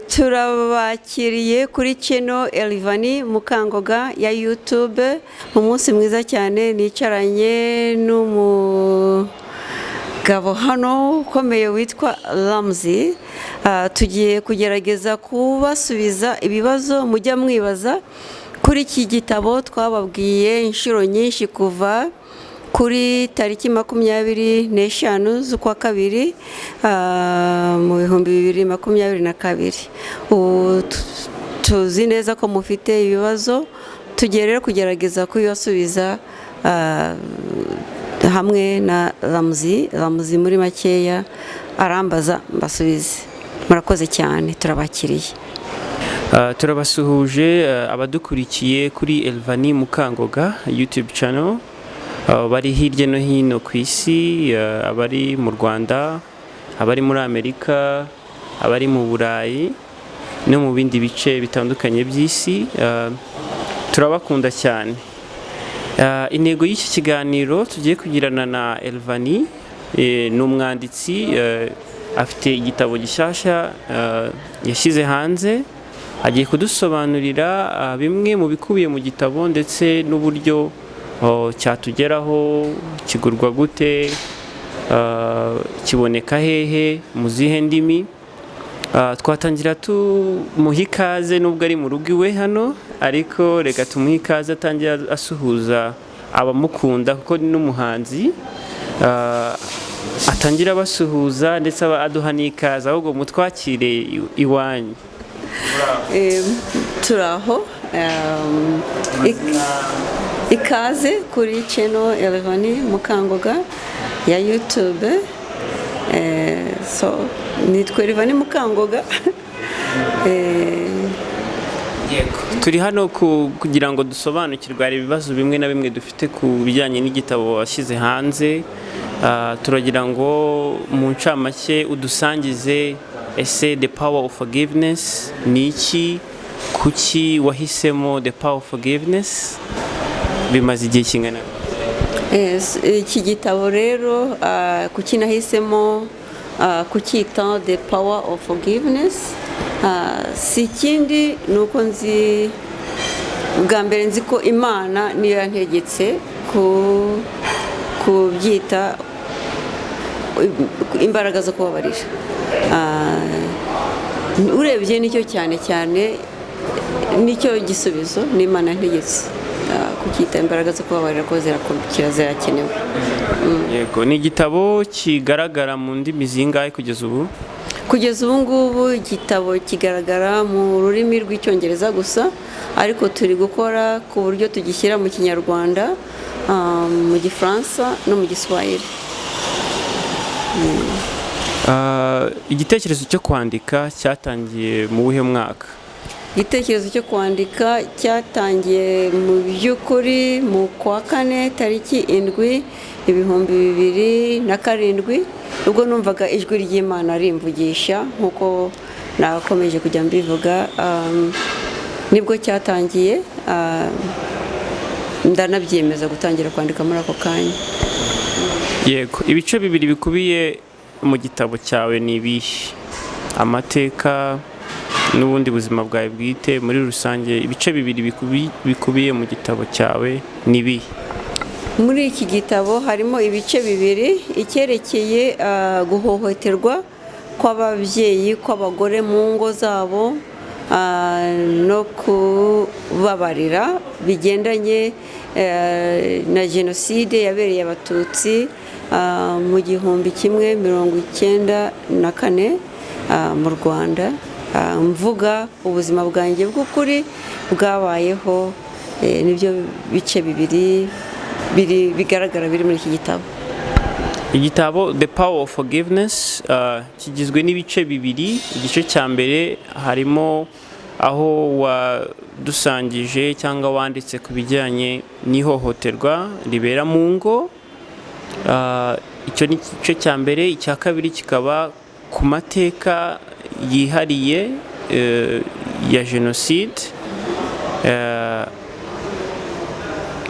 Turabakiriye kuri channel Elivani Mukangoga ya YouTube. Umunsi mwiza cyane, nicaranye n'umugabo hano ukomeye witwa Ramsey. Tugiye kugerageza kubasubiza ibibazo mujya mwibaza kuri iki gitabo twababwiye inshuro nyinshi kuva kuri tariki 25 z'ukwa kabiri mu 2022. Ubu tuzi neza ko mufite ibibazo, tugiye rero kugerageza kubibasubiza hamwe na Ramsey. Ramsey muri makeya arambaza mbasubize. Murakoze cyane, turabakiriye. Turabasuhuje abadukurikiye kuri Elvani Mukangoga YouTube channel bari hirya no hino ku isi, abari mu Rwanda, abari muri Amerika, abari mu Burayi no mu bindi bice bitandukanye by'isi. Turabakunda cyane. Intego y'iki kiganiro tugiye kugirana na Elvani, ni umwanditsi, afite igitabo gishyashya yashyize hanze. Agiye kudusobanurira bimwe mu bikubiye mu gitabo ndetse n'uburyo cyatugeraho, kigurwa gute, kiboneka hehe, mu zihe ndimi. Twatangira tumuha ikaze nubwo ari mu rugo iwe hano, ariko reka tumuhe ikaze atangira asuhuza abamukunda kuko ni n'umuhanzi. Atangira abasuhuza ndetse aba aduha n'ikaze, ahubwo mutwakire iwanyu. Turi aho. Ikaze kuri channel Elevani Mukangoga ya YouTube. So nitwa Elevani Mukangoga. Turi hano kugira ngo dusobanukirwe, hari ibibazo bimwe na bimwe dufite ku bijyanye n'igitabo washyize hanze. Turagira ngo mu ncamake udusangize: ese The Power of Forgiveness ni iki? Kuki wahisemo The Power of Forgiveness? Bimaze igihe kingana? Yes, iki gitabo rero, kuki nahisemo kucyita The Power of Forgiveness, si ikindi, ni uko nzi bwa mbere nzi ko Imana niyo yantegetse kubyita imbaraga zo kubabarira. Urebye nicyo cyane cyane nicyo gisubizo, n'Imana yantegetse kucyita imbaraga zo kubabarira ko zirakenewe. Yego, ni igitabo kigaragara mu ndimi zingahe kugeza ubu? Kugeza ubu ngubu igitabo kigaragara mu rurimi rw'Icyongereza gusa, ariko turi gukora ku buryo tugishyira mu Kinyarwanda, mu Gifaransa no mu Giswahili. Igitekerezo cyo kwandika cyatangiye mu buhe mwaka? Igitekerezo cyo kwandika cyatangiye mu by'ukuri mu kwa kane tariki 7, 2007, ubwo numvaga ijwi ry'Imana rimvugisha nk'uko nakomeje kujya mbivuga. Nibwo cyatangiye, ndanabyemeza gutangira kwandika muri ako kanya. Yego, ibice bibiri bikubiye mu gitabo cyawe ni ibihe? Amateka n'ubundi buzima bwawe bwite muri rusange, ibice bibiri bikubiye mu gitabo cyawe ni ibihe? Muri iki gitabo harimo ibice bibiri: icyerekeye guhohoterwa kw'ababyeyi, kw'abagore mu ngo zabo, no kubabarira bigendanye na jenoside yabereye Abatutsi mu 1994 mu Rwanda. Mvuga ubuzima bwanjye bw'ukuri bwabayeho. Nibyo bice bibiri biri bigaragara biri muri iki gitabo. Igitabo The Power of Forgiveness kigizwe n'ibice bibiri. Igice cya mbere harimo aho wadusangije cyangwa wanditse ku bijyanye n'ihohoterwa ribera mu ngo. Icyo ni igice cya mbere. Icya kabiri kikaba ku mateka yihariye ya jenoside.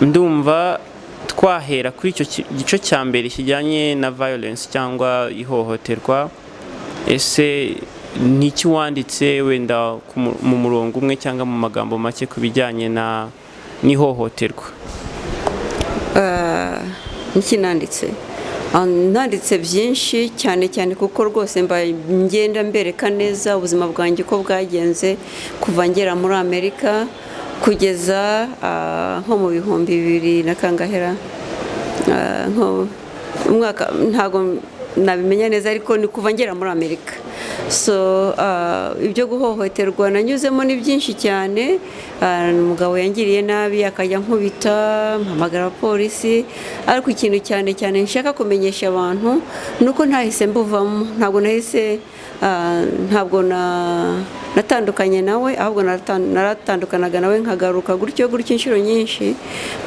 Ndumva twahera kuri icyo gice cya mbere kijyanye na violence cyangwa ihohoterwa. Ese Ni iki wanditse wenda mu murongo umwe cyangwa mu magambo make ku bijyanye na n'ihohoterwa? Niki nanditse? Nanditse byinshi cyane cyane, kuko rwose mba ngenda mbereka neza ubuzima bwanjye uko bwagenze kuva ngera muri Amerika kugeza nko mu bihumbi bibiri na kangahera. Nko umwaka ntabwo nabimenya neza, ariko ni kuva ngera muri Amerika. So ibyo guhohoterwa nanyuzemo ni byinshi cyane. Umugabo yangiriye nabi, akajya nkubita, mpamagara abapolisi. Ariko ikintu cyane cyane nshaka kumenyesha abantu ni uko ntahise mbuvamo. Ntabwo nahise, ntabwo natandukanye nawe, ahubwo naratandukanaga nawe nkagaruka gutyo gutyo inshuro nyinshi,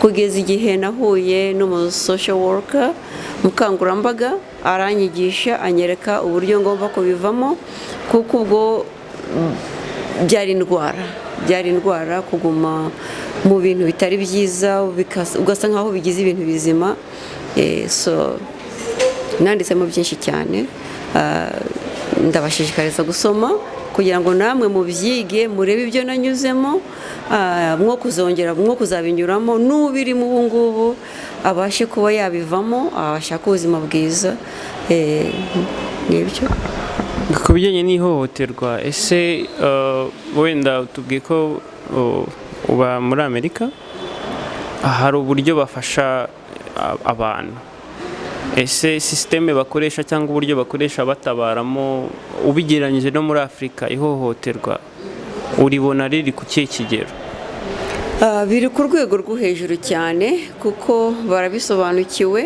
kugeza igihe nahuye n'umu social worker, umukangurambaga, aranyigisha, anyereka uburyo ngomba kubivamo, kuko ubwo byari indwara, byari indwara kuguma mu bintu bitari byiza, ugasa nkaho bigize ibintu bizima. So nanditsemo byinshi cyane. Ndabashishikariza gusoma kugira ngo namwe mubyige, murebe ibyo nanyuzemo, mwo kuzongera mwo kuzabinyuramo, n'ubirimo ubu ngubu abashe kuba yabivamo, ashaka ubuzima bwiza. Nibyo. Ku bijyanye n'ihohoterwa, ese wenda tubwiye ko uba muri Amerika, hari uburyo bafasha abantu. Ese sisiteme bakoresha cyangwa uburyo bakoresha batabaramo, ubigereranyije no muri Afurika, ihohoterwa uribona riri ku kihe kigero? Biri ku rwego rwo hejuru cyane, kuko barabisobanukiwe,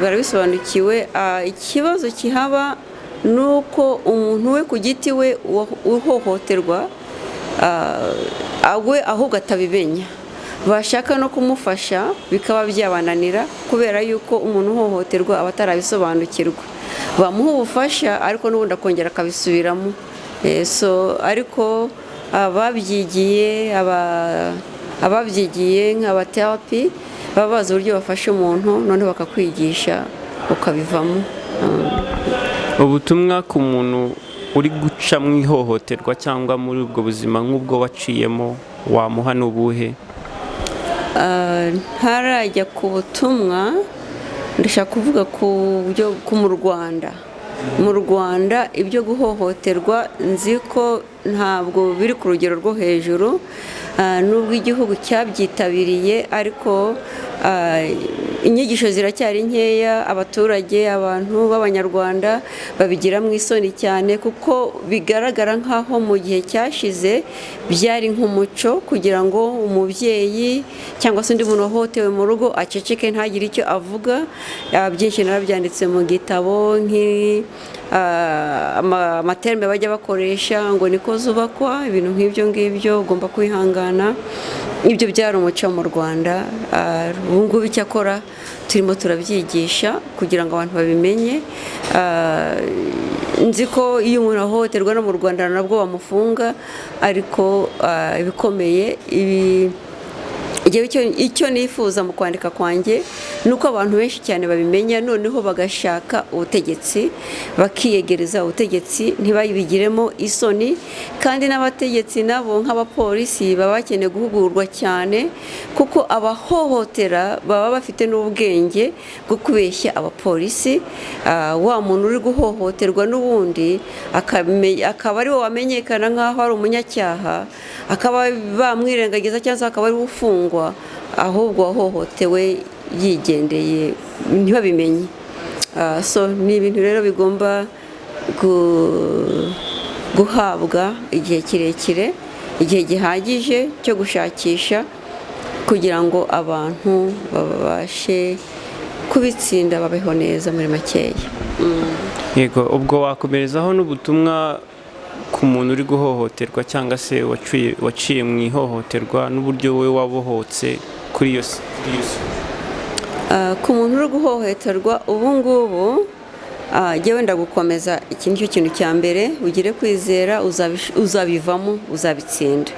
barabisobanukiwe. Ikibazo kihaba ni uko umuntu we ku giti we uhohoterwa, we ahubwo atabimenya, bashaka no kumufasha bikaba byabananira, kubera yuko umuntu uhohoterwa aba atarabisobanukirwa. Bamuha ubufasha, ariko n'ubundi akongera akabisubiramo. So ariko ababyigiye, ababyigiye nk'abaterapi, baba bazi uburyo bafasha umuntu, noneho bakakwigisha ukabivamo. Ubutumwa ku muntu uri guca mu ihohoterwa cyangwa muri ubwo buzima nk'ubwo waciyemo wamuha n'ubuhe? Ntarajya ku butumwa, ndashaka kuvuga ku byo ku mu Rwanda. Ibyo guhohoterwa nzi ko ntabwo biri ku rugero rwo hejuru, nubwo igihugu cyabyitabiriye, ariko inyigisho ziracyari nkeya. Abaturage, abantu b'Abanyarwanda babigiramo isoni cyane, kuko bigaragara nk'aho mu gihe cyashize byari nk'umuco kugira ngo umubyeyi cyangwa se undi muntu wahohotewe mu rugo aceceke, ntagire icyo avuga. Byinshi narabyanditse mu gitabo, amaterme bajya bakoresha ngo niko zubakwa, ibintu nk'ibyo ngibyo, ugomba kwihangana. Ibyo byari umuco mu Rwanda. Ubu ngubu icyakora turimo turabyigisha kugira ngo abantu babimenye. Nzi ko iyo umuntu ahohoterwa no mu Rwanda nabwo bamufunga, ariko ibikomeye ibi icyo nifuza mu kwandika kwanjye ni uko abantu benshi cyane babimenya, noneho bagashaka ubutegetsi, bakiyegereza ubutegetsi, ntibabigiremo isoni. Kandi n'abategetsi nabo nk'abapolisi baba bakeneye guhugurwa cyane, kuko abahohotera baba bafite n'ubwenge bwo kubeshya abapolisi. Wa muntu uri guhohoterwa n'ubundi akaba ari we wamenyekana nk'aho ari umunyacyaha, akaba bamwirengagiza cyangwa se akaba ari we ufungwa, ahubwo wahohotewe yigendeye ntibabimenye. So ni ibintu rero bigomba guhabwa igihe kirekire, igihe gihagije cyo gushakisha kugira ngo abantu babashe kubitsinda, babeho neza muri makeya. Yego, ubwo wakomerezaho n'ubutumwa ku muntu uri guhohoterwa cyangwa se waciye mu ihohoterwa, n'uburyo wowe wabohotse kuri iyo si. Ku muntu uri guhohoterwa ubu ngubu, jyewe ndagukomeza. Iki nicyo kintu cya mbere: ugire kwizera, uzabivamo, uzabitsinda.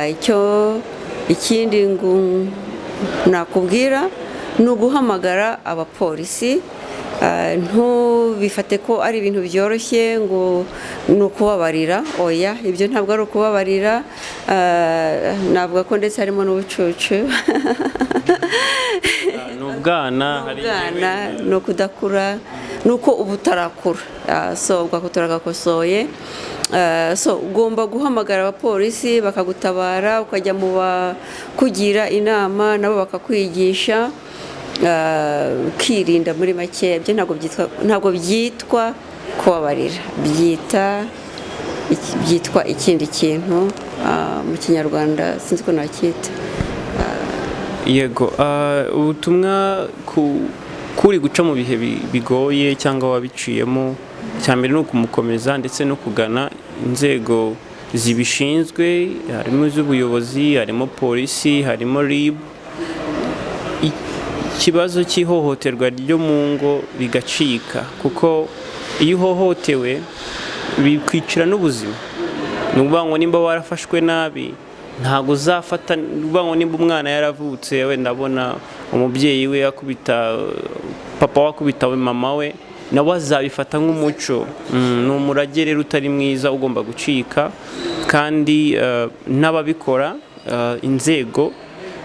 Icyo ikindi nakubwira ni uguhamagara abapolisi. Ntubifate ko ari ibintu byoroshye ngo ni ukubabarira. Oya, ibyo ntabwo ari ukubabarira. Navuga ko ndetse harimo n'ubucucu. Ni ubwana hari. Ubwana ni ukudakura, ni uko uba utarakura. So ubwo turagakosoye. So ugomba guhamagara abapolisi bakagutabara, ukajya mu bakugira inama nabo bakakwigisha, ukirinda muri make. Ibyo ntabwo byitwa kubabarira, byitwa ikindi kintu. Mu Kinyarwanda sinzi ko nacyita. Yego, ubutumwa kuri guca mu bihe bigoye cyangwa wabiciyemo, icya mbere ni ukumukomeza ndetse no kugana inzego zibishinzwe, harimo iz'ubuyobozi, harimo polisi, harimo RIB. Ikibazo cy'ihohoterwa ryo mu ngo rigacika, kuko iyo uhohotewe bikwicira n'ubuzima. Ni ukuvuga ngo nimba warafashwe nabi ntabwo uzafata. Ni ukuvuga ngo nimba umwana yaravutse wenda abona umubyeyi we akubita papa we, akubita mama we, nawe azabifata nk'umuco. Ni umurage rero utari mwiza ugomba gucika, kandi n'ababikora, inzego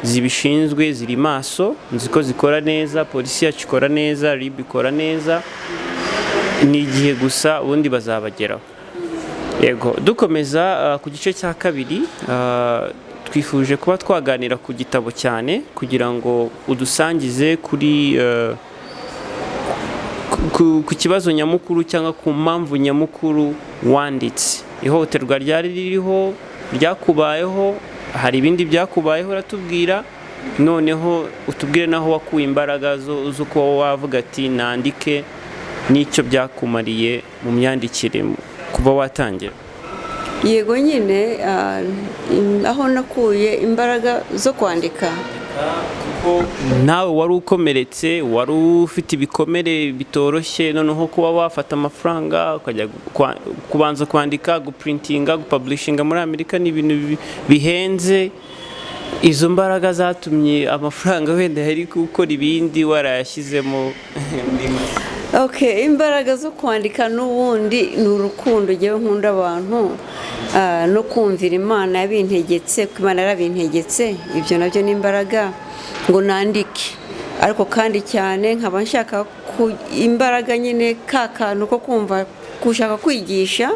zibishinzwe ziri maso, nzi ko zikora neza. Polisi yacu ikora neza, RIB ikora neza, ni igihe gusa ubundi bazabageraho. Yego, dukomeza ku gice cya kabiri, twifuje kuba twaganira ku gitabo cyane kugira ngo udusangize kuri ku kibazo nyamukuru cyangwa ku mpamvu nyamukuru wanditse. Ihohoterwa ryari ririho, ryakubayeho, hari ibindi byakubayeho uratubwira, noneho utubwire naho wakuye imbaraga zo kuba wavuga ati nandike, n'icyo byakumariye mu myandikire kuva watangira. Yego nyine, aho nakuye imbaraga zo kwandika? Kuko nawe wari ukomeretse, wari ufite ibikomere bitoroshye, noneho kuba wafata amafaranga ukajya kubanza kwandika, guprintinga, gupublishinga muri Amerika ni ibintu bihenze. Izo mbaraga zatumye amafaranga wenda yari gukora ibindi warayashyizemo muri make. Okay, imbaraga zo kwandika n'ubundi ni urukundo ngewe nkunda abantu, no kumvira Imana yabintegetse, ko Imana yarabintegetse. Ibyo nabyo ni imbaraga ngo nandike. Ariko kandi cyane nkaba nshaka ku imbaraga nyine, ka kantu ko kumva gushaka kwigisha,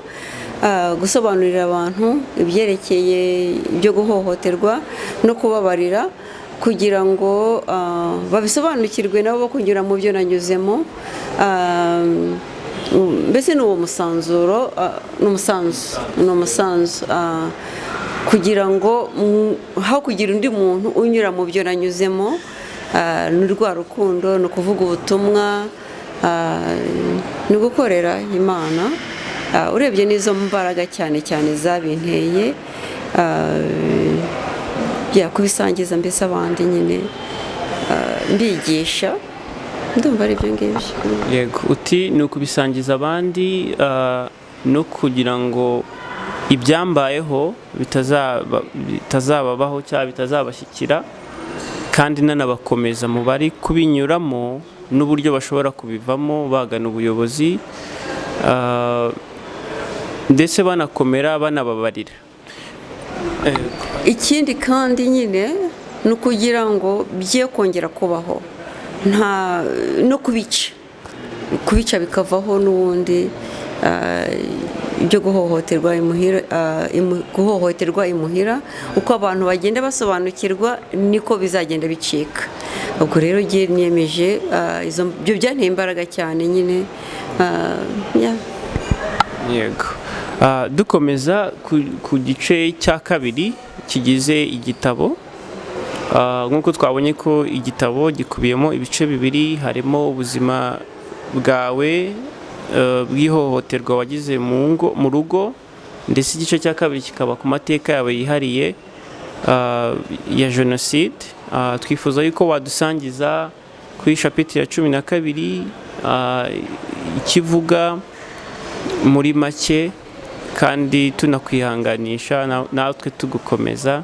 gusobanurira abantu ibyerekeye ibyo guhohoterwa no kubabarira, kugira ngo babisobanukirwe nabo bo kunyura mu byo nanyuzemo. Mbese ni uwo musanzuro, ni umusanzu kugira ngo aho kugira undi muntu unyura mu byo nanyuzemo. Ni rwa rukundo, ni ukuvuga ubutumwa, ni ugukorera Imana. Urebye n'izo mbaraga cyane cyane zabinteye, ya kubisangiza mbese abandi nyine, mbigisha. Ndumva ari ibyo ngibyo. Yego, uti ni ukubisangiza abandi, no kugira ngo ibyambayeho bitazababaho cyangwa bitazabashyikira, kandi nanabakomeza mu bari kubinyuramo n'uburyo bashobora kubivamo bagana ubuyobozi, ndetse banakomera banababarira. Ikindi kandi nyine ni ukugira ngo bye kongera kubaho, nta no kubica bikavaho n'ubundi, ibyo guhohoterwa imuhira, guhohoterwa imuhira. Uko abantu bagenda basobanukirwa niko bizagenda bicika. Ubwo rero njye niyemeje, ibyo byanteye imbaraga cyane nyine, yeah. Yego. Dukomeza ku gice cya kabiri kigize igitabo. Nk'uko twabonye ko igitabo gikubiyemo ibice bibiri, harimo ubuzima bwawe bw'ihohoterwa wagize mu ngo, mu rugo, ndetse igice cya kabiri kikaba ku mateka yawe yihariye ya jenoside. Twifuza yuko wadusangiza kuri chapitre ya 12, ikivuga muri make, kandi tunakwihanganisha natwe tugukomeza.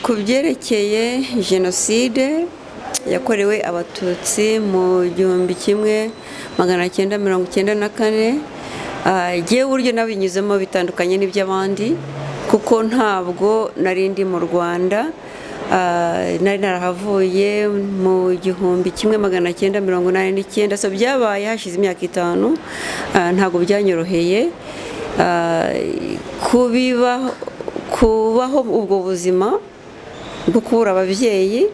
Ku byerekeye jenoside yakorewe Abatutsi mu 1994. Jyewe uburyo nabinyuzemo bitandukanye n'iby'abandi, kuko ntabwo nari ndi mu Rwanda. Nari narahavuye mu 1989, so byabaye hashize imyaka 5. Ntabwo byanyoroheye kubaho ubwo buzima bwo kubura ababyeyi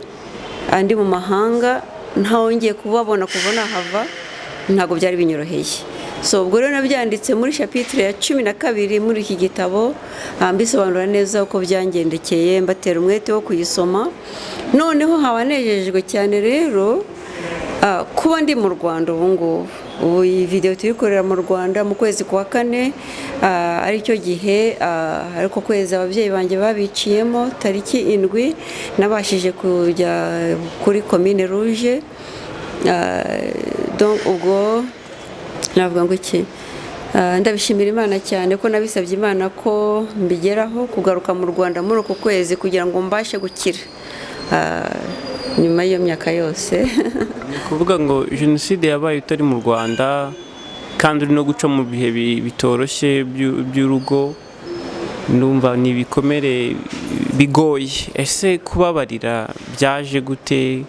andi mu mahanga, ntawongeye kubabona kuva nahava, ntabwo byari binyoroheye. So ubwo rero nabyanditse muri chapitre ya 12 muri iki gitabo, mbisobanura neza uko byangendekeye, mbatera umwete wo kuyisoma. Noneho haba nejejwe cyane rero kuba ndi mu Rwanda ubu ngubu. Ubu iyi video tuyikorera mu Rwanda mu kwezi kwa kane, aricyo gihe, ariko kwezi ababyeyi banjye babiciyemo tariki 7, nabashije kujya kuri Commune Rouge. Donc ubwo navuga ngo iki? Ndabishimira Imana cyane ko nabisabye Imana ko mbigeraho kugaruka mu Rwanda muri uku kwezi kugira ngo mbashe gukira nyuma y'iyo myaka yose. Ni ukuvuga ngo jenoside yabaye utari mu Rwanda, kandi uri no guca mu bihe bitoroshye by'urugo. Ndumva ni ibikomere bigoye. Ese kubabarira byaje gute?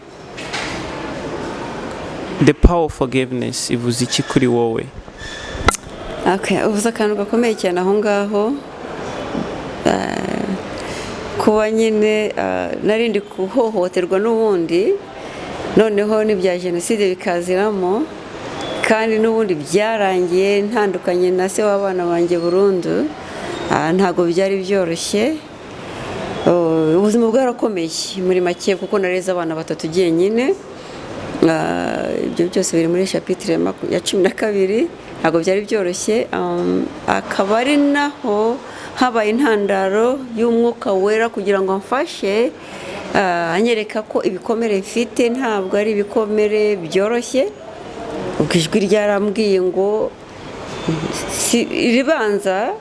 The power of forgiveness ivuze iki kuri wowe? Okay, uvuze akantu gakomeye cyane aho ngaho. Kuba nyine narindi kuhohoterwa n'ubundi, noneho n'ibya jenoside bikaziramo, kandi n'ubundi byarangiye ntandukanye na se w'abana banjye burundu, ntabwo byari byoroshye. Ubuzima bwarakomeye muri make, kuko nareze abana batatu jyenyine. Ibyo byose biri muri chapitre ya 12. Ntabwo byari byoroshye. Akaba ari naho habaye intandaro y'Umwuka Wera kugira ngo amfashe, anyereka ko ibikomere mfite ntabwo ari ibikomere byoroshye. Ubwo ijwi ryarambwiye ngo si iribanza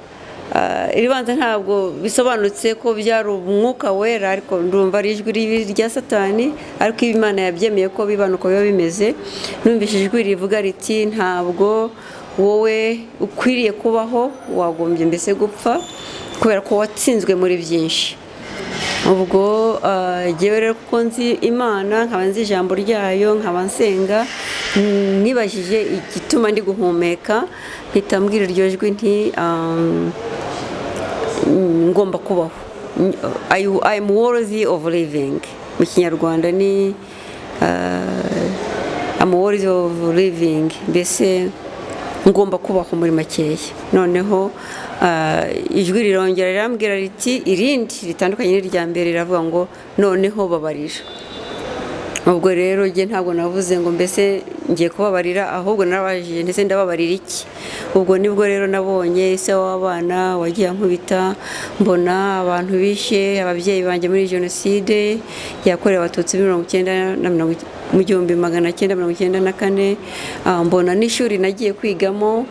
ntabwo bisobanutse ko byari Umwuka Wera, ariko ndumva ari ijwi ribi rya Satani, ariko iyo Imana yabyemeye ko biba nuko biba bimeze. Numvise ijwi rivuga riti: "Ntabwo wowe ukwiriye kubaho, wagombye mbese gupfa kubera ko watsinzwe muri byinshi." Ubwo jyewe rero, kuko nzi Imana, nkaba nzi ijambo ryayo, nkaba nsenga, nibajije igituma ndi guhumeka, mpita mbwira iryo jwi nti: "Ngomba kubaho. I am worthy of living." Mu Kinyarwanda ni "I'm worthy of living", mbese ngomba kubaho muri makeya. Noneho ijwi rirongera rirambwira riti, irindi ritandukanye n'irya mbere, riravuga ngo: "Noneho babarira." Ubwo rero njye ntabwo navuze ngo mbese ngiye kubabarira, ahubwo narabajije ndetse ndababarira iki? Ubwo nibwo rero nabonye ise w'abana wagiye ankubita, mbona abantu bishe ababyeyi banjye muri jenoside yakorewe Abatutsi 90 na mirongo mu 1994, mbona n'ishuri nagiye kwigamo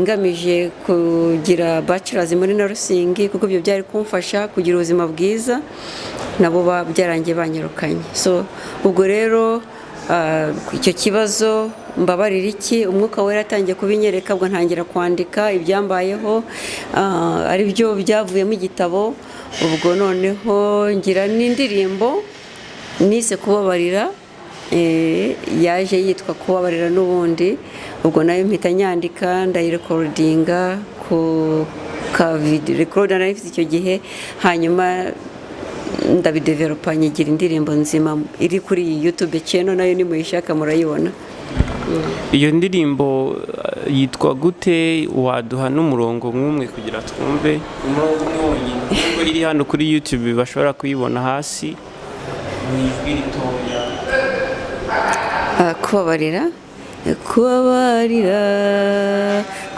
ngamije kugira bachelors muri nursing, kuko ibyo byari kumfasha kugira ubuzima bwiza, nabo byarangiye banyirukanye. So ubwo rero icyo kibazo mbabarira iki, Umwuka Wera atangiye kubinyereka, ubwo ntangira kwandika ibyambayeho, ari byo byavuyemo igitabo. Ubwo noneho ngira n'indirimbo nise "Kubabarira", yaje yitwa "Kubabarira" n'ubundi. Ubwo nayo mpita nyandika, ndayirecordinga ku ka video recorder nari mfite icyo gihe, hanyuma ndabidevelopa, nyigira indirimbo nzima iri kuri iyi YouTube channel, nayo nimuyishaka murayibona. Iyo ndirimbo yitwa gute? Waduha n'umurongo nk'umwe kugira twumve umurongo umwe wonyine, nubwo iri hano kuri YouTube bashobora kuyibona hasi mu ijwi ritoya. Kubabarira, kubabarira,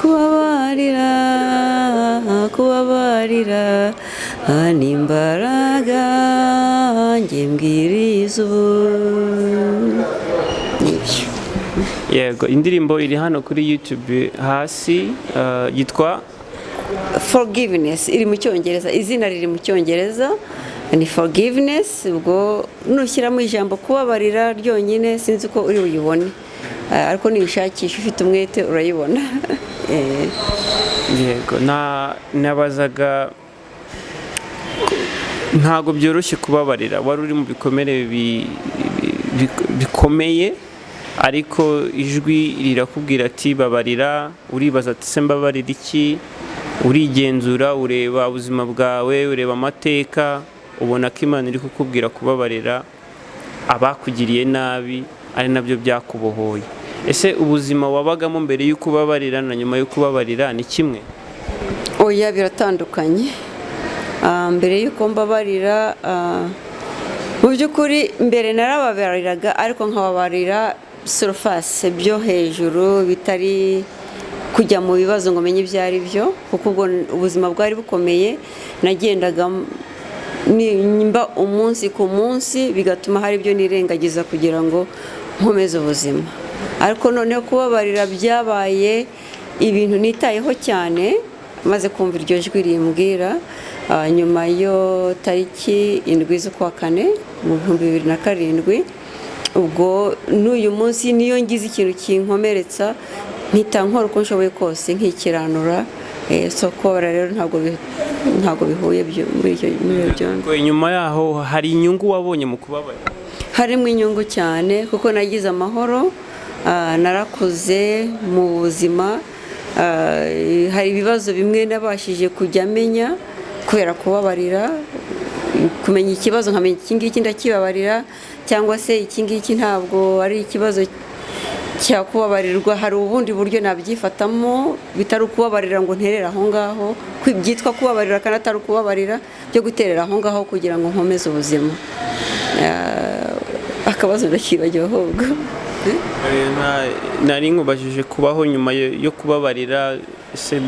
kubabarira, kubabarira ni imbaraga njye mbwiriza ubu, nibyo. Yego, indirimbo iri hano kuri YouTube hasi, yitwa "Forgiveness", iri mu Cyongereza, izina riri mu Cyongereza. Ni forgiveness. Ubwo nushyiramo ijambo kubabarira ryonyine, sinzi uko uri buyibone, ariko niyushakisha ufite umwete urayibona. Yego, nabazaga, ntabwo byoroshye kubabarira. Wari uri mu bikomere bikomeye, ariko ijwi rirakubwira ati: "Babarira." Uribaza ati: "Se mbabarira iki?" Urigenzura, ureba ubuzima bwawe, ureba amateka, ubona ko Imana iri kukubwira kubabarira abakugiriye nabi, ari nabyo byakubohoye. Ese ubuzima wabagamo mbere y'uko ubabarira na nyuma yo kubabarira ni kimwe? Oya, biratandukanye. Mbere y'uko mbabarira, mu by'ukuri mbere narababariraga, ariko nkababarira surface, byo hejuru, bitari kujya mu bibazo ngo menye ibyo ari byo, kuko ubwo ubuzima bwari bukomeye. Nagendaga nimba umunsi ku munsi, bigatuma hari ibyo nirengagiza kugira ngo nkomeze ubuzima. Ariko noneho kubabarira byabaye ibintu nitayeho cyane maze kumva iryo jwi rimbwira, nyuma yo tariki 7 z'ukwa kane mu 2007. Ubwo n'uyu munsi niyo ngize ikintu kinkomeretsa, mpita nkora uko nshoboye kose nkikiranura. So kubabarira rero ntabwo bihuye muri ibyo byombi. Ubwo inyuma yaho hari inyungu wabonye mu kubabarira? Harimo inyungu cyane, kuko nagize amahoro, narakuze mu buzima. Hari ibibazo bimwe nabashije kujya menya kubera kubabarira, kumenya ikibazo, nkamenya iki ngiki ndakibabarira, cyangwa se iki ngiki ntabwo ari ikibazo cyakubabarirwa, hari ubundi buryo nabyifatamo bitari ukubabarira ngo nterere aho ngaho, byitwa kubabarira kandi atari ukubabarira byo guterera aho ngaho kugira ngo nkomeze ubuzima. Akabazo ndakibagiwe ahubwo. Nari nkubajije kubaho nyuma yo kubabarira, ese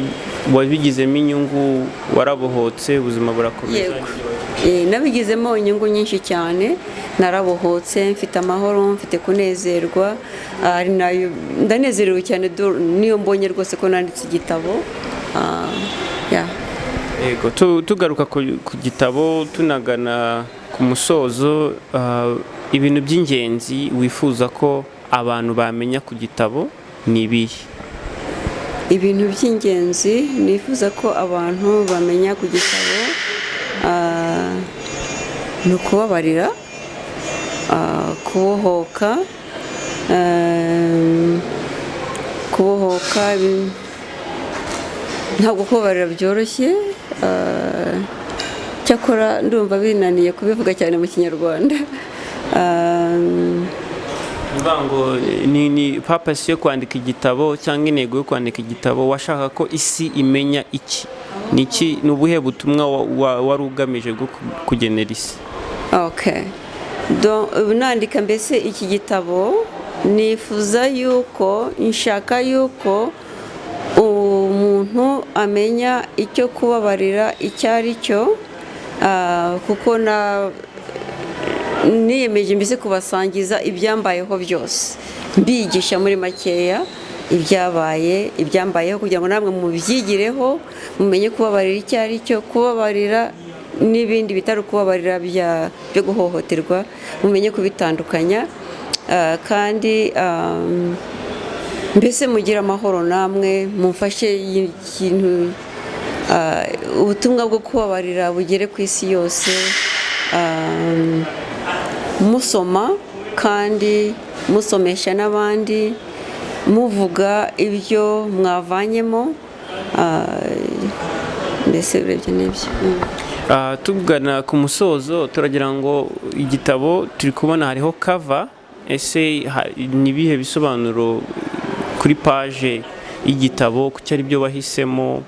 wabigizemo inyungu? Warabohotse, ubuzima burakomeza? Yego. Nabigizemo inyungu nyinshi cyane. Narabohotse, mfite amahoro, mfite kunezerwa, ari nayo ndanezerewe cyane niyo mbonye rwose ko nanditse igitabo. Yeah. Yego, tugaruka ku gitabo, tunagana ku musozo, ibintu by'ingenzi wifuza ko abantu bamenya ku gitabo ni ibihe? Ibintu by'ingenzi nifuza ko abantu bamenya ku gitabo ni ukubabarira, kubohoka, kubohoka. Ntabwo kubabarira byoroshye. Cyakora ndumva binaniye kubivuga cyane mu Kinyarwanda. Bivuga ngo ni purpose yo kwandika igitabo cyangwa intego yo kwandika igitabo, washaka ko isi imenya iki? Ni iki? Ni ubuhe butumwa wari ugamije bwo kugenera isi? Okay. Donc, ubu nandika mbese iki gitabo, nifuza yuko, nshaka yuko umuntu amenya icyo kubabarira icyo ari cyo, kuko na niyemeje mbese kubasangiza ibyambayeho byose, mbigisha muri makeya ibyabaye, ibyambayeho, kugira ngo namwe mubyigireho, mumenye kubabarira icyo ari cyo, kubabarira n'ibindi bitari ukubabarira byo guhohoterwa, mumenye kubitandukanya. Kandi mbese mugire amahoro namwe, mumfashe ikintu, ubutumwa bwo kubabarira bugere ku isi yose, musoma kandi musomesha n'abandi, muvuga ibyo mwavanyemo. Mbese urebye n'ibyo. Tugana ku musozo, turagira ngo igitabo turi kubona hariho cover. Ese ni ibihe bisobanuro kuri page y'igitabo? Kuki ari byo wahisemo?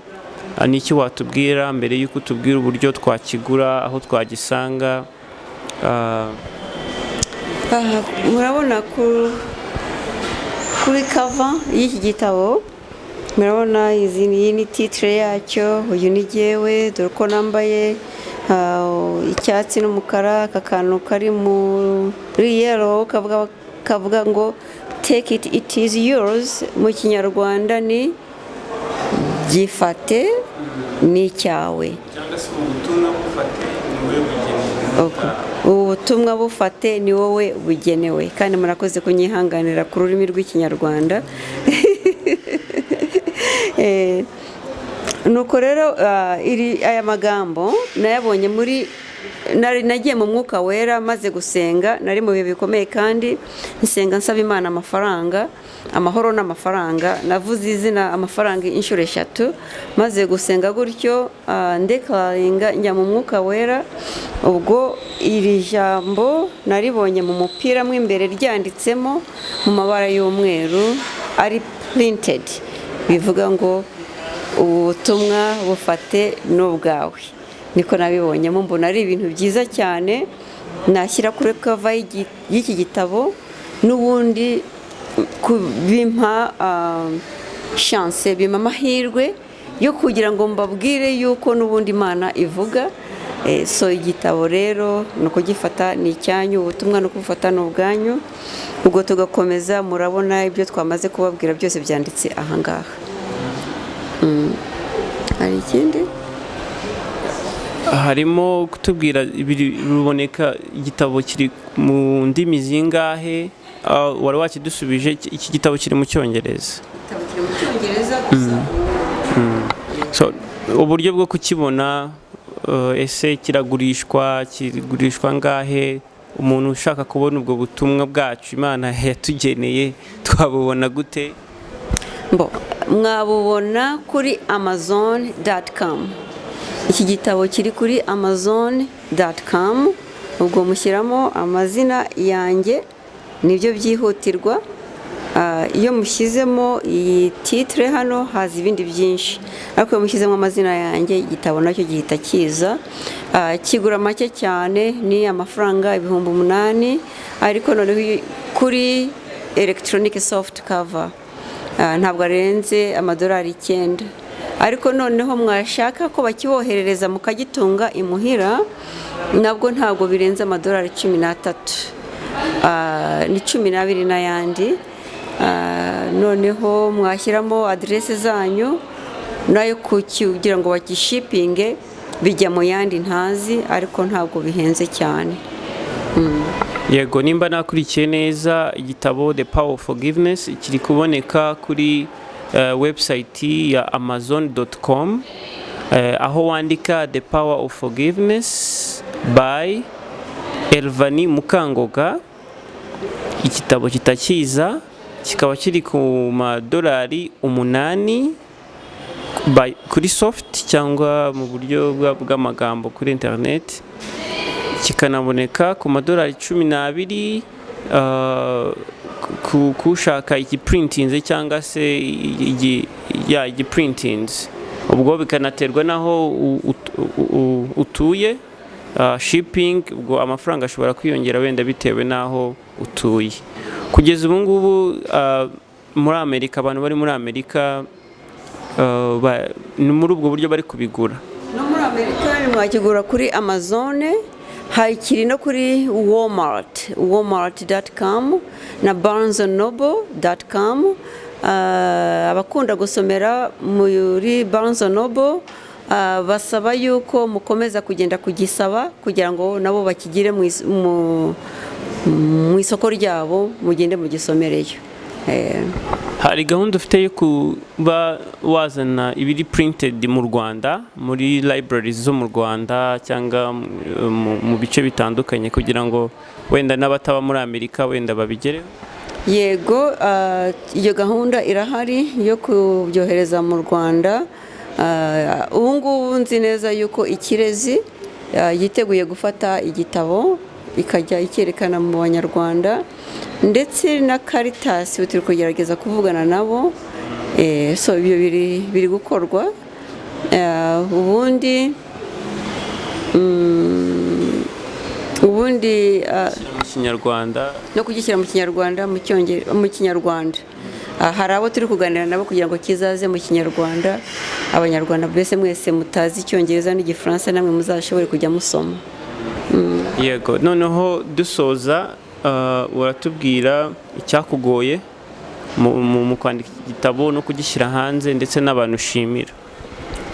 Ni iki watubwira mbere y'uko utubwira uburyo twakigura, aho twagisanga? Aha, murabona kuri cover y'iki gitabo, murabona izi, iyi ni titre yacyo. Uyu ni jyewe, dore uko nambaye, icyatsi n'umukara. Aka kantu kari muri yellow kavuga ngo "Take it, it is yours", mu Kinyarwanda ni "Gifate, ni icyawe". Cyangwa se ubu butumwa bufate, ni wowe bugenewe. Ubu butumwa bufate, ni wowe bugenewe. Kandi murakoze kunyihanganira ku rurimi rw'Ikinyarwanda. Nuko rero aya magambo nayabonye muri nagiye mu Mwuka Wera maze gusenga. Nari mu bihe bikomeye kandi nsenga nsaba Imana amafaranga, amahoro n'amafaranga. Navuze izina amafaranga inshuro eshatu. Maze gusenga gutyo, ndeclaringa, njya mu Mwuka Wera. Ubwo iri jambo naribonye mu mupira mo imbere, ryanditsemo mu mabara y'umweru, ari printed, bivuga ngo: "Ubu butumwa bufate n'ubwawe." Niko nabibonyemo, mbona ari ibintu byiza cyane nashyira kuri cover y'iki gitabo. N'ubundi bimpa chance, bimpa amahirwe yo kugira ngo mbabwire yuko n'ubundi Imana ivuga. So igitabo rero ni ukugifata, ni icyanyu. Ubutumwa ni ukubufata, ni ubwanyu. Ubwo tugakomeza. Murabona ibyo twamaze kubabwira byose byanditse ahangaha. Hari ikindi? Harimo kutubwira ruboneka, igitabo kiri mu ndimi zingahe? Wari wakidusubije, iki gitabo kiri mu Cyongereza. Igitabo kiri mu Cyongereza gusa. So, uburyo bwo kukibona, ese kiragurishwa, kigurishwa ngahe? Umuntu ushaka kubona ubwo butumwa bwacu Imana yatugeneye twabubona gute? Bo mwabubona kuri amazon.com. Iki gitabo kiri kuri amazon.com. Ubwo mushyiramo amazina yanjye, nibyo byihutirwa. Iyo mushyizemo iyi titre hano haza ibindi byinshi, ariko iyo mushyizemo amazina yanjye igitabo nacyo gihita kiza. Kigura make cyane, ni amafaranga 8000, ariko noneho kuri electronic soft cover ntabwo arenze amadolari 9. Ariko noneho mwashaka ko bakiboherereza mukagitunga imuhira, nabwo ntabwo birenze amadolari 13. Ni 12 n'ayandi. Noneho mwashyiramo aderese zanyu nayo kugira ngo bagishipinge, bijya mu yandi ntazi, ariko ntabwo bihenze cyane. Yego, nimba nakurikiye neza, igitabo The Power of Forgiveness kiri kuboneka kuri website ya amazon.com, aho wandika "The Power of Forgiveness by Elvani Mukangoga", igitabo kitakiza kikaba kiri ku madolari 8 kuri soft cyangwa mu buryo bw'amagambo kuri internet, kikanaboneka ku madolari 12 kushaka igiprintinze cyangwa se ya igiprintinze. Ubwo bikanaterwa n'aho utuye. Shipping, ubwo amafaranga ashobora kwiyongera wenda bitewe n'aho utuye. Kugeza ubu ngubu, muri Amerika, abantu bari muri Amerika, ni muri ubwo buryo bari kubigura. No muri Amerika mwakigura kuri Amazon, kiri no kuri Walmart, walmart.com na barnesandnoble.com. Abakunda gusomera muri Barnes Noble, basaba yuko mukomeza kugenda kugisaba kugira ngo nabo bakigire mu isoko ryabo, mugende mugisomereyo. Hari gahunda ufite yo kuba wazana ibiri printed mu Rwanda, muri libraries zo mu Rwanda cyangwa mu bice bitandukanye, kugira ngo wenda n'abataba muri Amerika wenda babigereho? Yego, iyo gahunda irahari yo kubyohereza mu Rwanda. Ubu ngubu nzi neza yuko Ikirezi yiteguye gufata igitabo ikajya icyerekana mu Banyarwanda, ndetse na Caritas turi kugerageza kuvugana nabo. So ibyo biri gukorwa. Ubundi mu Kinyarwanda. No kugishyira mu Kinyarwanda, mu Cyongereza, mu Kinyarwanda. Hari abo turi kuganira nabo kugira ngo kizaze mu Kinyarwanda, Abanyarwanda mbese mwese mutazi Icyongereza n'Igifaransa namwe muzashobore kujya musoma. Yego, noneho dusoza, uratubwira icyakugoye mu kwandika igitabo no kugishyira hanze, ndetse n'abantu ushimira.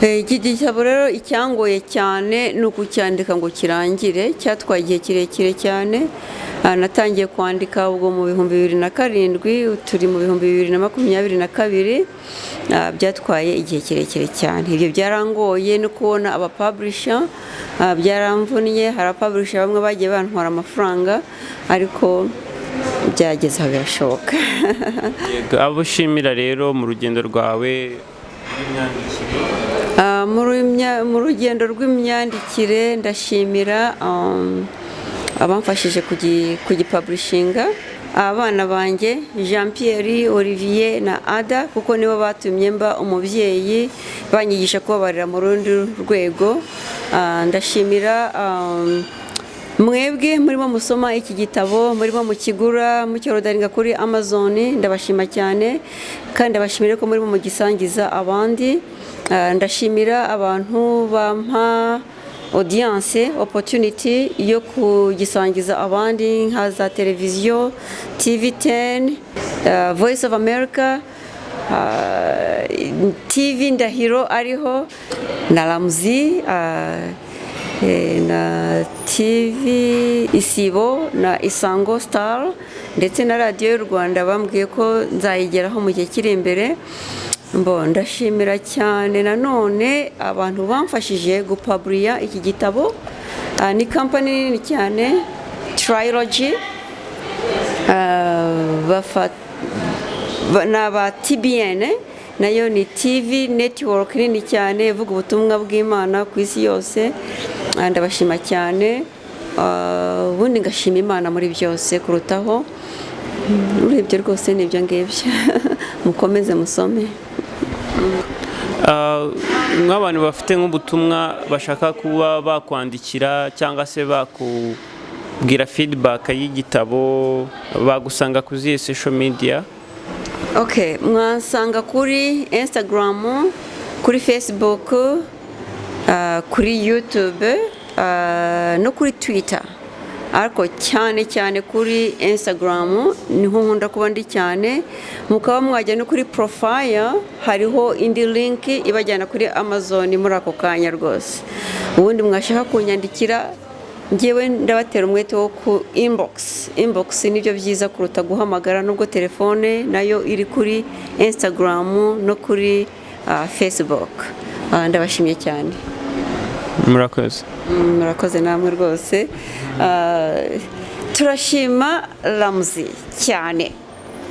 Iki gitabo rero, icyangoye cyane ni ukucyandika ngo kirangire. Cyatwaye igihe kirekire cyane. Natangiye kwandika ubwo mu 2007, turi mu 2022. Byatwaye igihe kirekire cyane. Ibyo byarangoye, no kubona abapublisher byaramvunnye. Hari abapublisher bamwe bagiye bantwara amafaranga, ariko byageze aho birashoboka. Yego, abo ushimira rero mu rugendo rwawe rw'imyandikire? Mu rugendo rw'imyandikire, ndashimira abamfashije kugipublishinga, abana banjye Jean Pierre, Olivier na Ada, kuko nibo batumye mba umubyeyi, banyigisha kubabarira mu rundi rwego. Ndashimira mwebwe murimo musoma iki gitabo, murimo mukigura, mucyorudaringa kuri Amazon. Ndabashima cyane kandi ndabashimira ko murimo mugisangiza abandi. Ndashimira abantu bampa audience, opportunity yo kugisangiza abandi, nka za televiziyo TV 10, Voice of America, TV Ndahiro ariho na Ramzi, na TV Isibo na Isango Star, ndetse na Radiyo y'u Rwanda bambwiye ko nzayigeraho mu gihe kiri imbere. Mbo ndashimira cyane nanone abantu bamfashije gupublisha iki gitabo. Ni kampani nini cyane, Trilogy. Ni aba TBN, nayo ni TV network nini cyane ivuga ubutumwa bw'Imana ku isi yose. Ndabashima cyane. Ubundi ngashima Imana muri byose kurutaho. Urebye rwose ni ibyo ngibyo. Mukomeze musome. Nk'abantu bafite nk'ubutumwa bashaka kuba bakwandikira cyangwa se bakubwira feedback y'igitabo, bagusanga ku zihe social media? Okay, mwansanga kuri Instagram, kuri Facebook, kuri YouTube, no kuri Twitter, ariko cyane cyane kuri Instagram niho nkunda kuba ndi cyane. Mukaba mwajya no kuri profile, hariho indi link ibajyana kuri Amazon muri ako kanya rwose. Ubundi mwashaka kunyandikira, ngewe ndabatera umwete wo ku inbox. Inbox nibyo byiza kuruta guhamagara, nubwo telefone nayo iri kuri Instagram no kuri Facebook. Ndabashimye cyane. Murakoze. Murakoze namwe rwose. Turashima Ramuzi cyane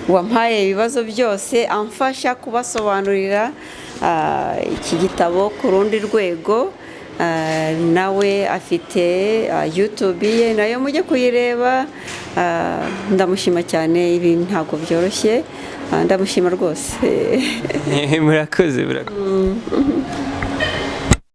wampaye ibibazo byose, amfasha kubasobanurira iki gitabo ku rundi rwego. Nawe afite YouTube ye, nayo mujye kuyireba. Ndamushima cyane, ibi ntabwo byoroshye. Ndamushima rwose. Murakoze, murakoze.